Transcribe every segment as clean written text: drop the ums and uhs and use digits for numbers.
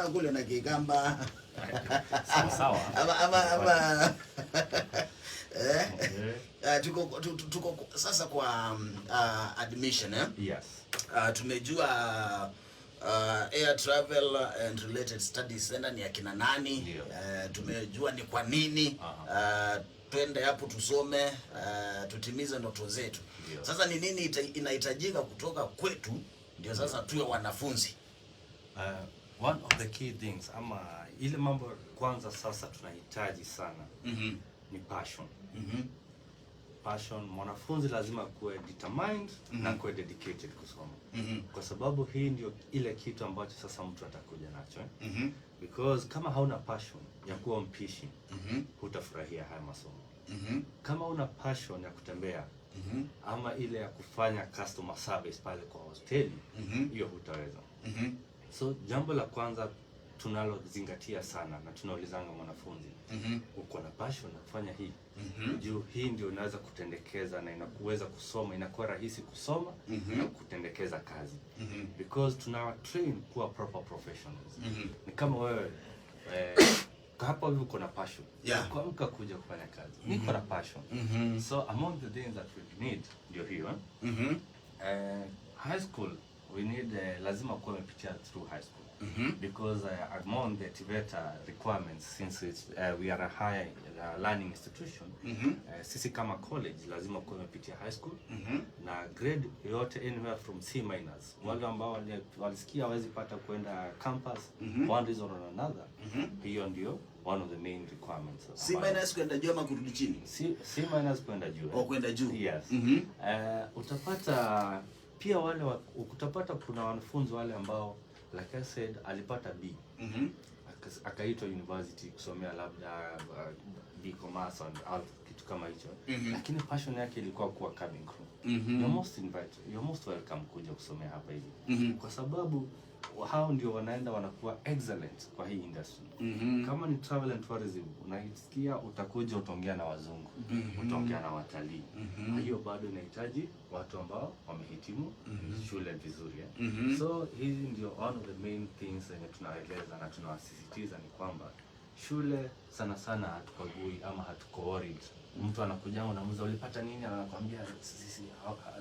Kule na Kikamba. Sawa sawa. Ama eh? Okay. Tuko sasa kwa admission, eh? Yes. Tumejua Air Travel and Related Studies Center ni akina nani. Ndio. Tumejua ni kwa nini twende hapo tusome, tutimize ndoto zetu. Ndio. Sasa ni nini inahitajika kutoka kwetu ndio sasa tuwe wanafunzi? One of the key things, ama ile mambo kwanza sasa tunahitaji sana ni passion. Passion, mwanafunzi lazima kuwe determined na kuwe dedicated kusoma. Kwa sababu hii ndio ile kitu ambacho sasa mtu atakuja nacho, eh? Because kama hauna passion ya kuwa mpishi, hutafurahia haya masomo. Kama una passion ya kutembea ama ile ya kufanya customer service pale kwa hoteli, hiyo hutaweza. So jambo la kwanza tunalozingatia sana na tunaulizanga mwanafunzi, uko na passion ya kufanya hii? Juu hii ndio unaweza kutendekeza na inakuweza kusoma, inakuwa rahisi kusoma na kutendekeza kazi. Because tunawa train kuwa proper professionals. Ni kama wewe, hapa hivi uko na passion. Kuamka kuja kufanya kazi. Niko na passion. So among the things that we need ndio hiyo, eh? High school we need, lazima kuwa umepitia through high school. Because among the TVETA requirements, since we are a higher learning institution, sisi kama college lazima kuwa umepitia high school na grade yote anywhere from C minus. Wale ambao walisikia hawezi pata kwenda campus one reason or another, hiyo ndio one of the main requirements. C minus kwenda juu ama kurudi chini? C minus kwenda juu, eh? Oh, kwenda juu. Yes. Utapata pia utapata kuna wanafunzi wale ambao, like I said, alipata B, akaitwa university kusomea labda B commerce and art, kitu kama hicho, lakini passion yake ilikuwa kuwa cabin crew. You're most welcome kuja kusomea hapa hivi, kwa sababu hao ndio wanaenda wanakuwa excellent kwa hii industry. Kama ni travel and tourism, unaisikia utakuja utaongea na wazungu, utaongea na watalii. Hiyo bado inahitaji watu ambao wamehitimu shule vizuri, eh? So hizi ndio one of the main things zenye tunaeleza na tunawasisitiza, ni kwamba shule sana sana hatukagui ama hatuko worried. Mtu anakuja, unamuuliza, "Ulipata nini?" Anakwambia, "Sisi,"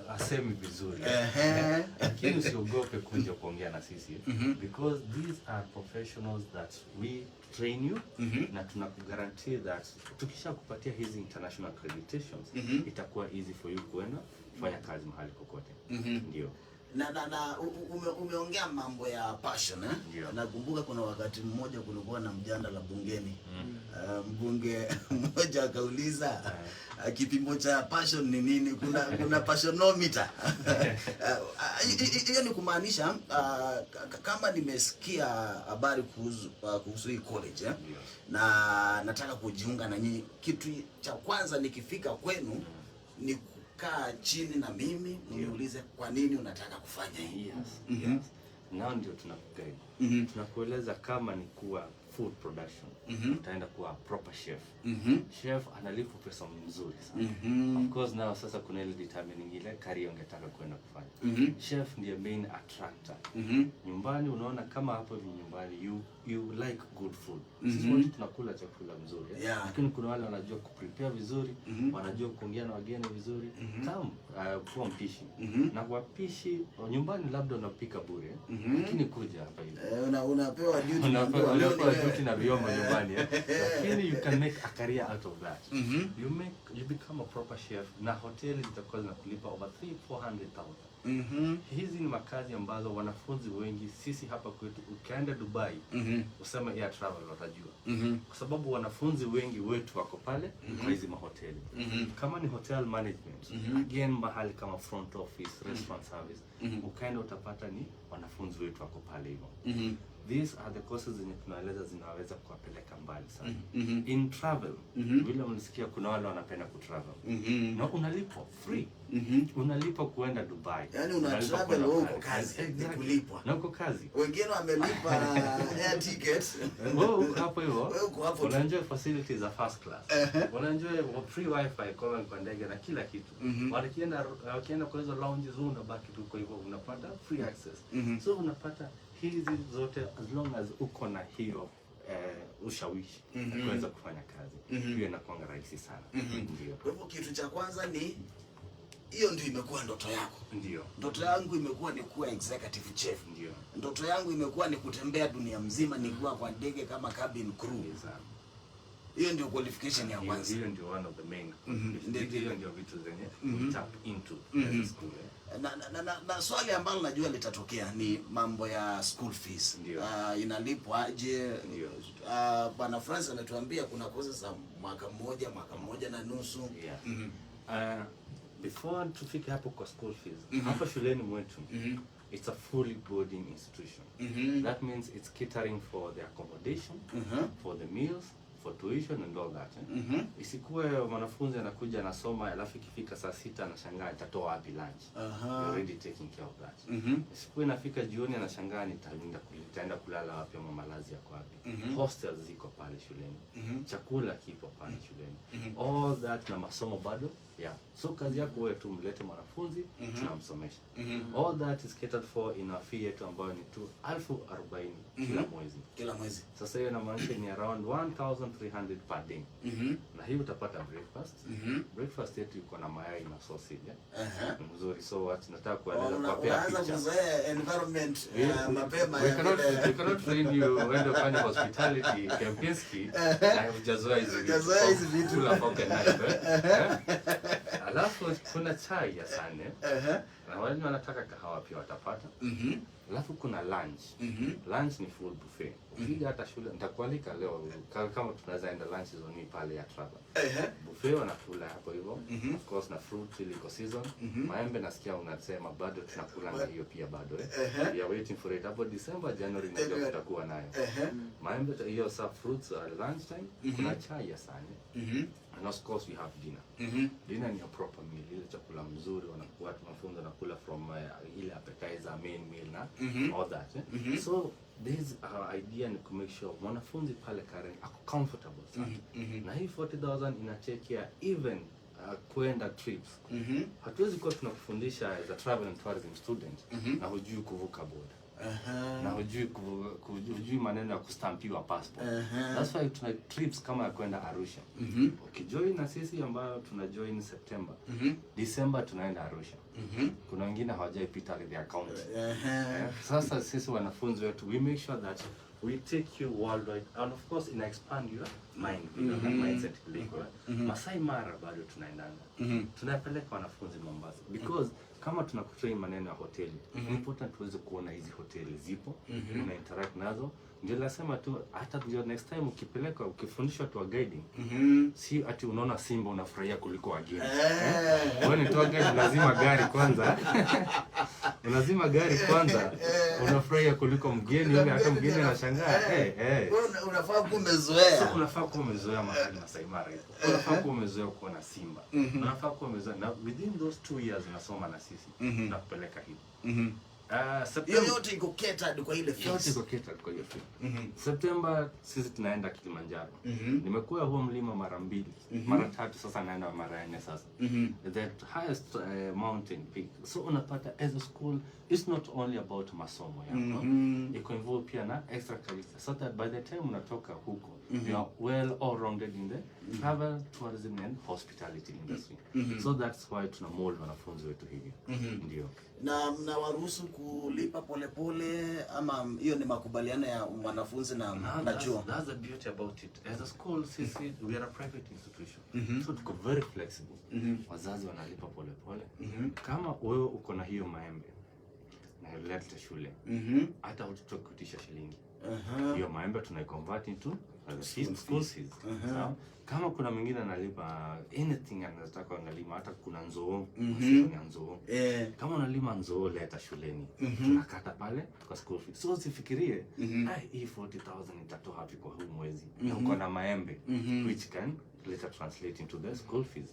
hasemi vizuri. Lakini usiogope kuja kuongea na sisi, because these are professionals that we train you, na tunakuguarantee that tukisha kupatia hizi international accreditations, itakuwa easy for you kuenda kufanya kazi mahali kokote. Ndio. Na umeongea mambo ya passion, eh? Ndio. Nakumbuka kuna wakati mmoja kulikuwa na mjadala bungeni. Mbunge mmoja akauliza, kipimo cha passion ni nini? Kuna passionometer? Hiyo ni kumaanisha, kama nimesikia habari kuhusu hii college, eh? Ndio. Na nataka kujiunga na nyinyi, kitu cha kwanza nikifika kwenu ni kukaa chini na mimi mniulize kwa nini unataka kufanya hii. Yes. Yes. Nao ndio tunakuguide. Tunakueleza kama ni kuwa food production, utaenda kuwa proper chef. Chef analipwa pesa mzuri sana. Of course now sasa kuna ile determining ile career ungetaka kwenda kufanya. Chef ndiye main attractor. Nyumbani unaona kama hapo hivi nyumbani you like good food. Sisi wote tunakula chakula mzuri, eh? Lakini kuna wale wanajua kuprepare vizuri, wanajua kuongea na wageni vizuri. Come kuwa mpishi. Na wapishi nyumbani labda unapika bure, eh? Lakini kuja hapa hivi. Eh, unapewa duty, Unapewa unaambiwa leo ni unapewa wewe. Duty na vyombo nyumbani, eh? Lakini you can make a career out of that. You become a proper chef na hoteli zitakuwa zinakulipa over 3 400,000. Hizi ni makazi ambazo wanafunzi wengi sisi hapa kwetu, ukienda Dubai, useme air travel, watajua. Kwa sababu wanafunzi wengi wetu wako pale kwa hizi mahoteli. Kama ni hotel management, again mahali kama front office, restaurant service, ukaenda utapata ni wanafunzi wetu wako pale hivyo. These are the courses zenye tunaeleza zinaweza kuwapeleka mbali sana. In travel, vile mlisikia kuna wale wanapenda kutravel. Na unalipwa free. Unalipwa kuenda Dubai. Yaani una Unalipwa travel, kwenda wewe uko Paris. kazi, ni Exactly. kulipwa. Na uko kazi. Wengine wamelipa air ticket. Wewe uko hapo hivyo. Wewe uko hapo tu. Unaenjoy facilities za first class. Unaenjoy free wifi kwa ndege na kila kitu. Wakienda kwa hizo lounges, wewe unabaki tu kwa hivyo unapata free access. So unapata Hizi zote, as long as uko na hiyo ushawishi mm kuweza kufanya kazi, hiyo inakuanga rahisi sana. Ndio. Kwa hivyo kitu cha kwanza ni hiyo ndio imekuwa ndoto yako. Ndio. Ndoto yangu imekuwa ni kuwa executive chef. Ndio. Ndoto yangu imekuwa ni kutembea dunia mzima nikiwa kwa ndege kama cabin crew. Hiyo ndio qualification ya kwanza. Hiyo ndio one of the main hiyo ndio vitu zenye we tap into as a school, eh. Na swali ambalo najua litatokea ni mambo ya school fees. Ndio. Inalipwa aje? Ndio. Bwana Francis anatuambia kuna courses za mwaka mmoja, mwaka mmoja na nusu. Yeah. Before tufike hapo kwa school fees, hapa shuleni mwetu, it's a fully boarding institution. That means it's catering for the accommodation, for the meals, for tuition and all that, eh? Isikuwe mwanafunzi anakuja anasoma, alafu ikifika saa 6 anashangaa itatoa wapi lunch. We're already taking care of that. Isikuwe inafika jioni anashangaa nitaenda kulala wapi ama malazi yako wapi. Hostels ziko pale shuleni. Chakula kipo pale shuleni. All that na masomo bado. Yeah. So kazi yako wewe tu mlete mwanafunzi, tunamsomesha. All that is catered for in our fee yetu ambayo ni tu 40,000 kila mwezi. Kila mwezi. Sasa hiyo inamaanisha ni around 1300 per day. Na hii utapata breakfast. Breakfast yetu iko na mayai na sausage. Eh? Ni mzuri, so what nataka kueleza, kuwapea Unaanza picha. kuzoea environment mapema We ya we cannot train you uende ufanye hospitality Kempinski na hujazoea hizi vitu. Hujazoea hizi vitu. Kula fork and knife, eh? Eh? Alafu kuna chai ya saa 4 na wale wanataka kahawa pia watapata. Alafu kuna lunch. Lunch ni full buffet. Ukija hata shule nitakualika leo kama tunaweza enda lunch zone pale ya Travel. Buffet wanakula hapo hivyo. Of course na fruit ile iko season. Maembe nasikia unasema bado tunakula na hiyo pia bado, eh. We are waiting for it hapo December, January najua kutakuwa nayo. Maembe hiyo sa fruits at lunch time. Kuna chai ya saa 4. And of course we have dinner. Dinner ni a proper meal, ile chakula mzuri wanakuwa wanafunzi wanakula from ile appetizer, main meal na all that, eh? So this our idea ni ku make sure mwanafunzi pale Karen ako comfortable sana. Na hii 40,000 ina take care even kwenda trips. Hatuwezi kuwa tunakufundisha as a travel and tourism student na hujui kuvuka border na hujui maneno ya kustampiwa passport. That's why tuna trips kama ya kwenda Arusha. Ukijoin na sisi ambayo tuna join September, December tunaenda Arusha. Kuna wengine hawajaipita their county. Eh, sasa sisi wanafunzi wetu, we make sure that we take you worldwide and of course ina expand your mind vile na mindset iliko, eh. Masai Mara bado tunaendanga. Tunapeleka wanafunzi Mombasa because kama tunakutrain maneno ya hoteli, ni important tuweze kuona hizi hoteli zipo, una interact nazo. Ndio nasema tu hata ndio next time ukipeleka, ukifundishwa tour guiding, si ati unaona simba unafurahia kuliko wageni. Eh. Wewe ni tour guide, lazima gari kwanza. Unazima gari kwanza, unafurahia kuliko mgeni yule, hata mgeni anashangaa. Eh, eh. Wewe unafaa kuwa umezoea. So unafaa kuwa umezoea mahali Masai Mara ipo. Unafaa kuwa umezoea kuona simba. Unafaa kuwa umezoea, na within those 2 years unasoma na sisi, tunakupeleka hivyo. Hiyo September yote iko catered kwa ile yote fees. iko catered kwa hiyo fee. September sisi tunaenda Kilimanjaro. Nimekuwa huo mlima mara mbili, mara tatu, sasa naenda mara ya nne sasa. The highest mountain peak. So unapata as a school it's not only about masomo yako. Iko involved pia na extra curricular so that by the time unatoka huko you are well all rounded in the travel, tourism and hospitality industry. So that's why tuna mold wanafunzi wetu hivyo. Ndio. Na mnawaruhusu kulipa polepole ama hiyo ni makubaliano ya mwanafunzi na, Now na chuo? that's the beauty about it. As a school, sisi, we are a private institution. So tuko very flexible. Wazazi wanalipa polepole. Kama wewe uko na hiyo maembe na leta shule, hata hatutokuitisha shilingi. Hiyo maembe tunaiconvert into school fees. Sawa? Kama kuna mwingine analipa anything anataka, analima hata kuna nzoo, season ya nzoo. Kama unalima nzoo, leta shuleni. Tunakata pale kwa school fees. So usifikirie, "Ai, hii 40,000 nitatoa wapi kwa huu mwezi?" Na uko na maembe which can later translate into the school fees.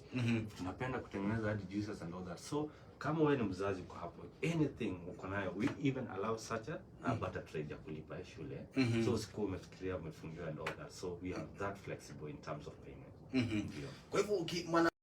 Tunapenda kutengeneza hadi juices and all that. So kama wewe ni mzazi uko hapo, anything uko nayo, we even allow such a barter trade ya kulipa ya shule. So usikuwa umefikiria umefungiwa and all that. So we are that flexible in terms of payment. Ndio. Kwa hivyo mwana